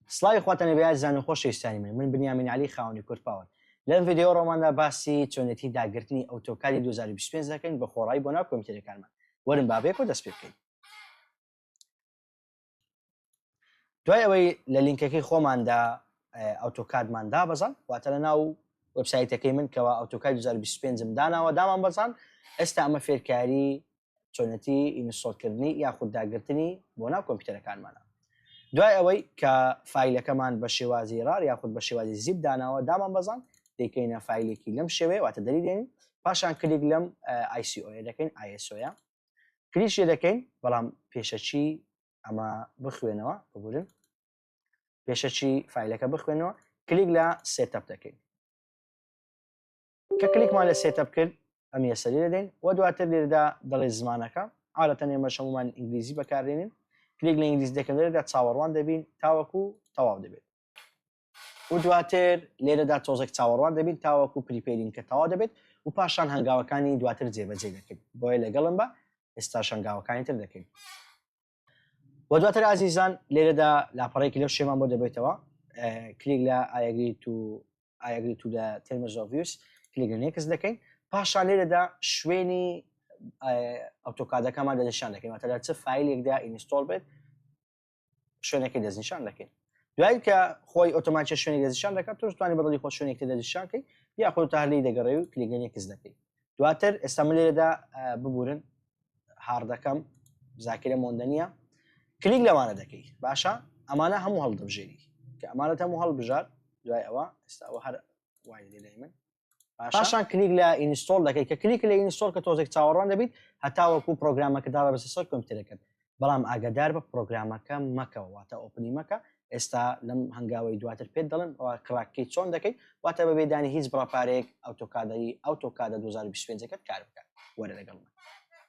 سڵاوی خواتان لێبێ ئازیزان و خۆشەویستانی من من بنیامین عەلی خاوەنی کورد پاوەر لەم ڤیدیۆ ڕۆماندا باسی چۆنێتی داگرتنی AutoCAD ی 2025 دەکەین بە خۆڕایی بۆ ناو کۆمپیوتەرەکانمان وەرن با بەیەکەوە دەست پێ بکەین دوای ئەوەی لە لینکەکەی خۆماندا AutoCAD مان دابەزان واتە لە ناو وبسایتەکەی من کەوا AutoCAD 2025 داناوە دامان بەزان ئێستا ئەمە فێرکاری چۆنەتی install کردنی یاخود داگرتنی بۆ ناو کۆمپیوتەرەکانمانە. دوای ئەوەی کە فایلەکەمان بە شێوازی RAR یاخود بە شێوازی zip داناوە دامان بەزان دەیکەینە فایلێکی لەم شێوەیە واتە دەری دێنین پاشان کلیک لەم ICO دەکەین ISO یە کلیک لێ دەکەین بەڵام پێشەکی ئەمە بخوێنەوە ببورن پێشەکی فایلەکە بخوێنەوە کلیک لە setup دەکەین کە کلیکمان لە setup کرد ئەم yes ە لێ دەدەین و دواتر لێرەدا دەڵێ زمانەکە عادەتەن ئێمەش هەموومان ئینگلیزی بەکاردێنین کلیک لە ئینگلیزی دەکەن لێرەدا چاوەڕوان دەبین تاوەکو تەواو دەبێت و دواتر لێرەدا تۆزێک چاوەڕوان دەبین تاوەکو preparing کە تەواو دەبێت و پاشان هەنگاوەکانی دواتر جێبەجێ دەکەین بۆیە لەگەڵم بە ئێستاش هەنگاوەکانی تر دەکەین و دواتر ئازیزان لێرەدا لاپەڕێکی لەو شێمان بۆ دەبێتەوە کلیک لە I agree to I agree to the terms of use کلیک لە next دەکەین پاشان لێرەدا شوێنی AutoCAD ەکەمان دەستنیشان دەکەین واتە لە چ فایلێکدا install بێت شوێنەکەی دەستنیشان دەکەین دوای کە خۆی ئۆتۆماتیک شوێنی دەستنیشان دەکات تۆش توانی بەدڵی خۆ شوێنێک تر دەستنیشان کەی یاخود تا هەر لێی دەگەڕێی و کلیک لە next دەکەی دواتر ئێستا من لێرەدا ببورن هاردەکەم زاکرە مۆندە نییە کلیک لەوانە دەکەی باشە ئەمانە هەموو هەڵدەبژێری کە ئەمانەت هەموو هەڵبژار دوای ئەوە ئێستا ئەوە هەر وای لێ لای من پاشان کلیک لە install دەکەی کە کلیک لە install کە تۆزێک چاوەڕوان دەبیت هەتاوەکو پرۆگرامەکە دادەبەزێتە سەر کۆمپیوتەرەکەت بەڵام ئاگادار بە پرۆگرامەکە مەکەوە واتە open ی مەکە ئێستا لەم هەنگاوەی دواتر پێت دەڵێم ئەوە crack ەکەی چۆن دەکەیت واتە بە بێدانی هیچ بڕە پارەیەک AutoCAD ی AutoCAD ە 2025 ەکەت کار بکات وەرە لەگەڵ من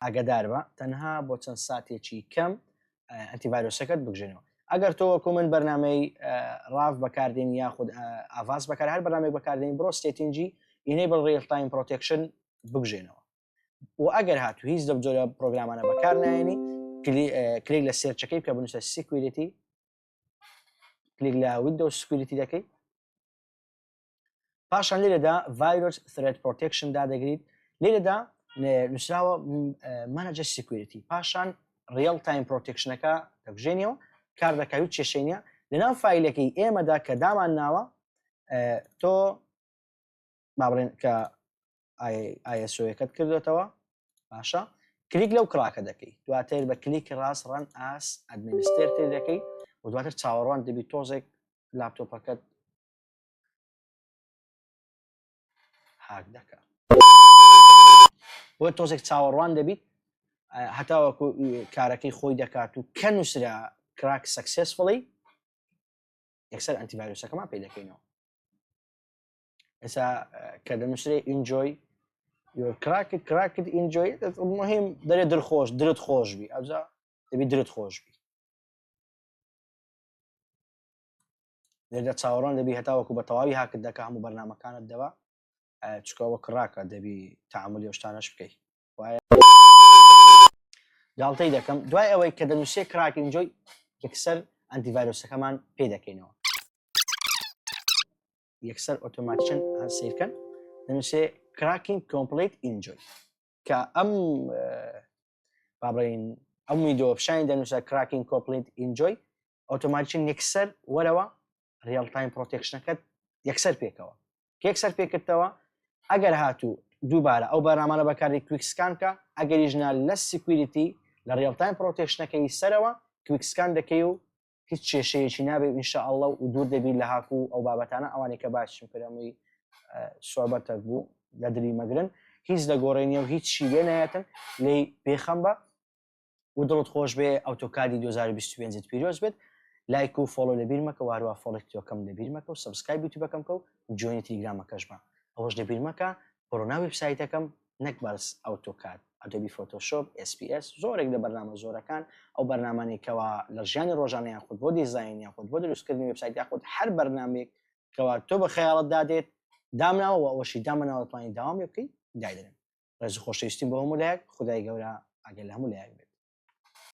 ئاگادار بە تەنها بۆ چەند ساتێکی کەم antivirus ەکەت بکژێنەوە ئەگەر تۆ وەکو من بەرنامەی ڕاف بەکاردێن یاخود Avast بەکار هەر بەرنامەی بەکاردێن بڕۆ setting ی enable real time protection بکژێنەوە و ئەگەر هاتوو هیچ لەم جۆرە پرۆگرامانە بەکار نایەنی کلیک لە search ەکەی بکە بنووسە security کلیک لە Windows security دەکەی پاشان لێرەدا virus threat protection دادەگریت لێرەدا نووسراوە manage security پاشان real time protection ەکە دەکوژێنەوە کار دەکەویت کێشەی نیە لەناو فایلەکەی ئێمەدا کە دامان ناوە تۆ با بڵێن کە ISO ەکەت کردوێتەوە باشە کلیک لەو crack ە دەکەی دواتر بە کلیک ڕاست run as administrator دەکەی و دواتر چاوەڕوان دەبی تۆزێک لاپتۆپەکەت هاک دەکە بۆ تۆزێک چاوەڕوان دەبیت هەتاوەکو کارەکەی خۆی دەکات و کە نووسرا crack successfully یەکسەر antivirus ەکەمان پێ دەکەینەوە ئێستا کە دەنووسرێ enjoy your cracked cracked enjoy مهم دەرێ درخۆش درت خۆش بی ئەوجا دەبی درت خۆش بی لێرە چاوەڕوان دەبی هەتاوەکو بە تەواوی هاکت دەکە هەموو بەرنمەکانت دەبا چکەوە crack ە دەبی تعاملی ئەو شتانەش بکەی وایە گاڵتەی دەکەم دوای ئەوەی کە دەنووسێ crack enjoy یەکسەر antivirus ەکەمان پێ دەکەینەوە یەکسەر ئۆتۆماتیکەن سیرکەن دەنووسێ cracking complete enjoy کە ئەم با بڵێین ئەم ویدۆ پیشانی دەنووسە cracking complete enjoy ئۆتۆماتیکن یەکسەر وەرەوە real time protection ەکەت یەکسەر پێکەوە یەکسەر پێکردەوە ئەگەر هاتوو دووبارە ئەو بەرنامانە بەکاری quick scan کە ئەگەریش نا لە security لە real time protection ەکەی سەرەوە quick scan دەکەی و هیچ کێشەیەکی نابێ ان شاء اللە و دوور دەبی لە هاک و ئەو بابەتانە ئەوانەی کە باسیشم کرد هەمووی سۆبەتەک بوو لە دلی مەگرن هیچ دەگۆڕێ نیە و هیچ شی لێ نایەتن لێی بێخەم بە و دڵت خۆش بێ AutoCAD ی 2025 پیرۆز بێت لایک و follow لەبیر مەکە و هەروە follow ی تیکتۆکەم لەبیر مەکە و subscribe یوتیوبەکەم کە و join ی تیلیگرامەکەش بە ئەوەش لەبیر مەکە بڕۆ ناو وێبسایتەکەم نەک بەس AutoCAD، Adobe Photoshop، SPS، زۆرێک لە بەرنامە زۆرەکان، ئەو بەرنامانەی کەوا لە ژیانی ڕۆژانە یاخود بۆ دیزاین یاخود بۆ دروستکردنی وێبسایت یاخود هەر بەرنامەیەک کەوا تۆ بە خەیاڵتدا دێت دامناوە و ئەوەشی دامناوە دەتوانی داوام لێ بکەی دایدەنێم. ڕێز و خۆشەویستیم بۆ هەموو لایەک، خودای گەورە ئاگای لە هەموو لایەک بێت.